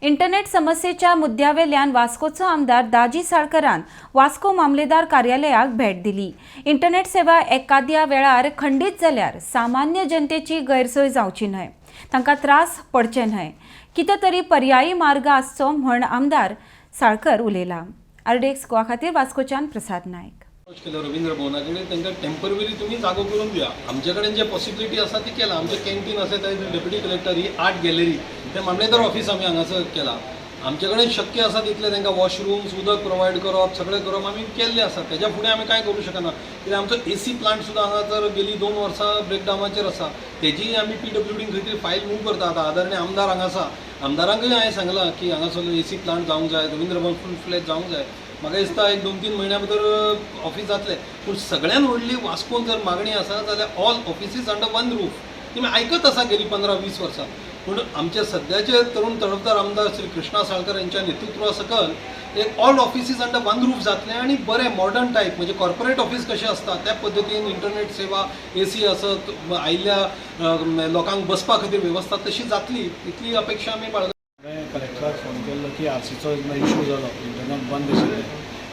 Internet समस्येच्या मुद्द्यावेल्यान वास्कोचो आमदार दाजी साळकरान वास्को मामलेदार कार्यालयाक भेट दिली. इंटरनेट सेवा एकाद्या वेळार खंडीत जाल्यार सामान्य जनतेची गैरसोय जावची न्हय, तांकां त्रास पडचे न्हय, कितें तरी पर्यायी मार्ग आसचो म्हण आमदार साळकर उलयला. आरडीएक्स गोवा खातीर वास्कोच्यान प्रसाद नायक. अप्रोच केलो रवींद्र भवना कडेन, तांकां टेंपररी तुमी जागो करून दिया. आमचे कडेन जे पॉसिबिलिटी आसा ती केला. आमचें कॅन्टीन आसा ते डेप्युटी कलेक्टर, ही आर्ट गॅलरी, ते मामलेदार ऑफिस आमी हांगासर केला. आमचे कडेन शक्य आसा तितलें तांकां वॉशरूम्स, उदक प्रोवायड करप, सगळें करप आमी केल्लें आसा. तेज्या फुडें आमी कांय करूं शकना, कित्याक आमचो एसी प्लांट सुद्दां हांगा तर गेली 2 वर्सां ब्रेकडावनाचेर आसा. तेजीय आमी पीडब्ल्यूडीन खंय तरी फायल मूव करता. आतां आदरणीय आमदार हांगा आसा, आमदारांकूय हांवें सांगलां की हांगासर एसी प्लांट जावंक जाय, रवींद्र भवन फूल फ्लॅज जावंक जाय. म्हाका दिसता एक 2-3 म्हयन्या भितर ऑफीस जातलें. पूण सगळ्यान व्हडली वास्कोन जर मागणी आसा जाल्यार all offices under one roof. तुमी आयकत आसा गेली 15-20 वर्सां. पूण आमचे सद्याचे तरुण तडफदार आमदार श्री कृष्णा साळकर यांच्या नेतृत्वा सकल एक all offices under one roof जातलें आनी बरें मॉडर्न टायप, म्हणजे कॉर्पोरेट ऑफीस कशें आसता त्या पद्दतीन इंटरनेट सेवा, एसी आसत, आयिल्ल्या लोकांक बसपा खातीर वेवस्था तशी जातली, इतली अपेक्षा आमी बाळगता. हांवें कलेक्टराक फोन केल्लो की आरसीचो जेन्ना इशू जालो, इंटरनेट बंद आशिल्लें,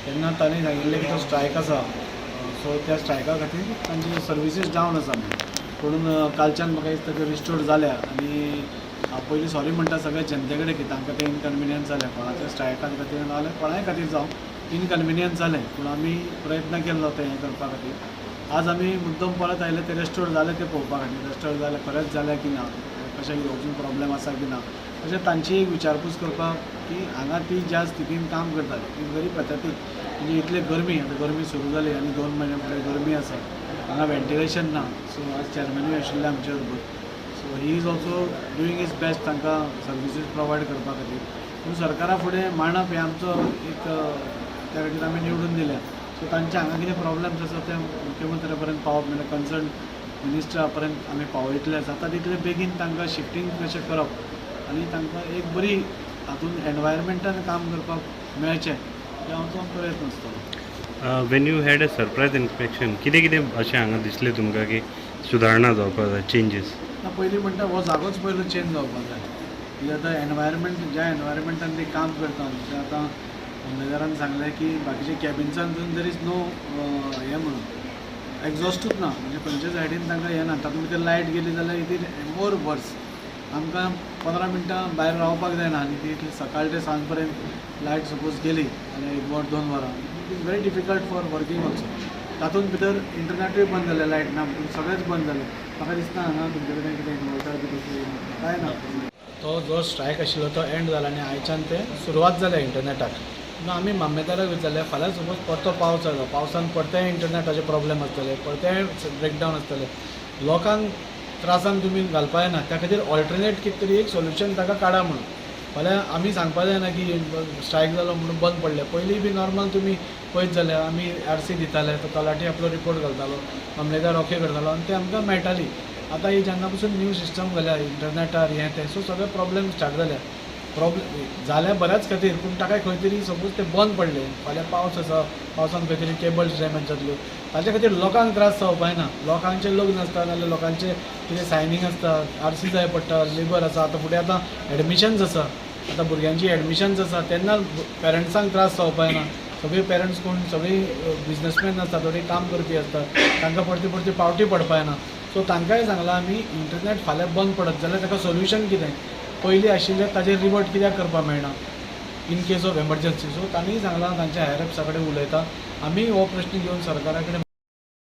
तेन्ना तांणी सांगिल्लें की तो स्ट्रायक आसा, सो त्या स्ट्रायका खातीर तांची सर्विसीस डावन आसा म्हणून. पूण कालच्यान म्हाका दिसता त्यो रिस्टोर जाल्या आनी हांव पयलीं सॉरी म्हणटा सगळ्या जनते कडेन की तांकां तें इनकन्विनियन्स जालें. कोणाच्या स्ट्रायका खातीर नाजाल्यार कोणाय खातीर जावं, इनकन्विनियन्स जालें, पूण आमी प्रयत्न केल्लो तें हें करपा खातीर. आज आमी मुद्दम परत आयले ते रेस्टोर जाले ते पळोवपा खातीर. रेस्टोर जालें, खरेंच जालें की ना, कशें कितें अजून प्रॉब्लेम आसा की ना, अशें तांची एक विचारपूस करपाक की हांगा ती ज्या स्थितीन काम करतात ती व्हेरी पॅथेटीक. म्हणजे इतले गरमी, आतां गरमी सुरू जाली आनी 2 म्हयने फुडें गरमी आसा, हांगा वेंटिलेशन ना. सो आज चॅरमॅनूय आशिल्ले आमचे बरोबर, so he is also doing his best तांकां सर्विसीस प्रोवायड करपा खातीर. पूण सरकारा फुडें मांडप हें आमचो एक, त्या खातीर आमी निवडून दिल्या. सो तांचे हांगा कितें प्रॉब्लम्स आसा ते मुख्यमंत्र्या पर्यंत पावप म्हणल्यार कन्सर्न मिनिस्टरा पर्यंत आमी पावयतले. जाता तितले बेगीन तांकां शिफ्टींग कशें करप आनी तांकां एक बरी हातून एनवायरमेंटान काम करपाक मेळचें, हें आमचो प्रयत्न आसतलो. When you had a surprise inspection, कितें कितें अशें हांगा दिसलें तुमकां की सुदारणा जावपाक जाय, चेंजीस? ना, पयलीं म्हणटा हो जागोच पयलो चेंज जावपाक जाय. कित्याक आतां एनवायरमेंट, ज्या एनवायरमेंटान ती काम करता, जशें आतां मामलेदारान सांगलें की बाकीच्या कॅबिन्सान there is no हें म्हणून एग्झॉस्टूच ना, म्हणजे खंयच्या सायडीन तांकां हें ना. तातूंत भितर लायट गेली जाल्यार it is more वर्स. आमकां 15 मिनटां भायर रावपाक जायना आनी ती इतली सकाळ ते सांज पर्यंत लायट सपोज गेली जाल्यार एक वर, 2 वरां, it is very difficult for working also. तातूंत भितर इंटरनेटूय बंद जालें, लायट ना म्हणून सगळेंच बंद जालें. म्हाका दिसता हांगा तुमचे कडेन कितें इन्वर्टर बी तसलें कांय ना. तो जो स्ट्रायक आशिल्लो तो एंड जाला आनी आयच्यान ते सुरवात जाल्या इंटरनेटाक. पूण आमी मामलेदाराक विचारलें, फाल्यां सपोज परतो पावस जालो, पावसान परतेय इंटरनेटाचे प्रॉब्लेम आसतले, परतेय ब्रेकडावन आसतले, लोकांक त्रासान तुमी घालपा जायना. त्या खातीर ऑल्टरनेट कितें तरी एक सोल्युशन ताका काडा म्हणून. फाल्यां आमी सांगपा जायना की स्ट्रायक जालो म्हणून बंद पडलें. पयलीं बी नॉर्मल तुमी पळयत जाल्यार आमी आरसी दिताले, तो तलाठी आपलो रिपोर्ट घालतालो, मामलेदार ओके करतालो आनी ते आमकां मेळटाली. आतां ही जेन्ना पसून न्यू सिस्टम घाल्या इंटरनेटार हें तें, सो सगळे प्रॉब्लेम स्टार्ट जाल्या. प्रॉब्लेम जाल्या बऱ्याच खातीर, पूण ताका खंय तरी सपोज ते बंद पडले, फाल्यां पावस आसा, पावसान खंय तरी केबल्स डॅमेज जातल्यो, ताचे खातीर लोकांक त्रास जावपा जायना. लोकांचें लग्न आसता, नाजाल्यार लोकांचें कितें सायनींग आसता, आरसी जाय पडटा, लेबर आसा. आतां फुडें आतां एडमिशन्स आसा, आतां भुरग्यांची एडमिशन्स आसा, तेन्ना पेरंट्सांक त्रास जावपा जायना. सगळीं पेरंट्स कोण सगळीं बिजनसमॅन आसता, थोडीं काम करपी आसता, तांकां परती परती पावटी पडपा जायना. सो तांकांय सांगलां आमी, इंटरनेट फाल्यां बंद पडत जाल्यार ताका सोल्युशन कितें, पयलीं आशिल्लें ताजेर रिवर्ट कित्याक करपाक मेळना in case of emergency. So तांणी सांगलां तांच्या हायर अप्सा कडेन उलयता आमी, हो प्रश्न घेवन सरकारा कडेन.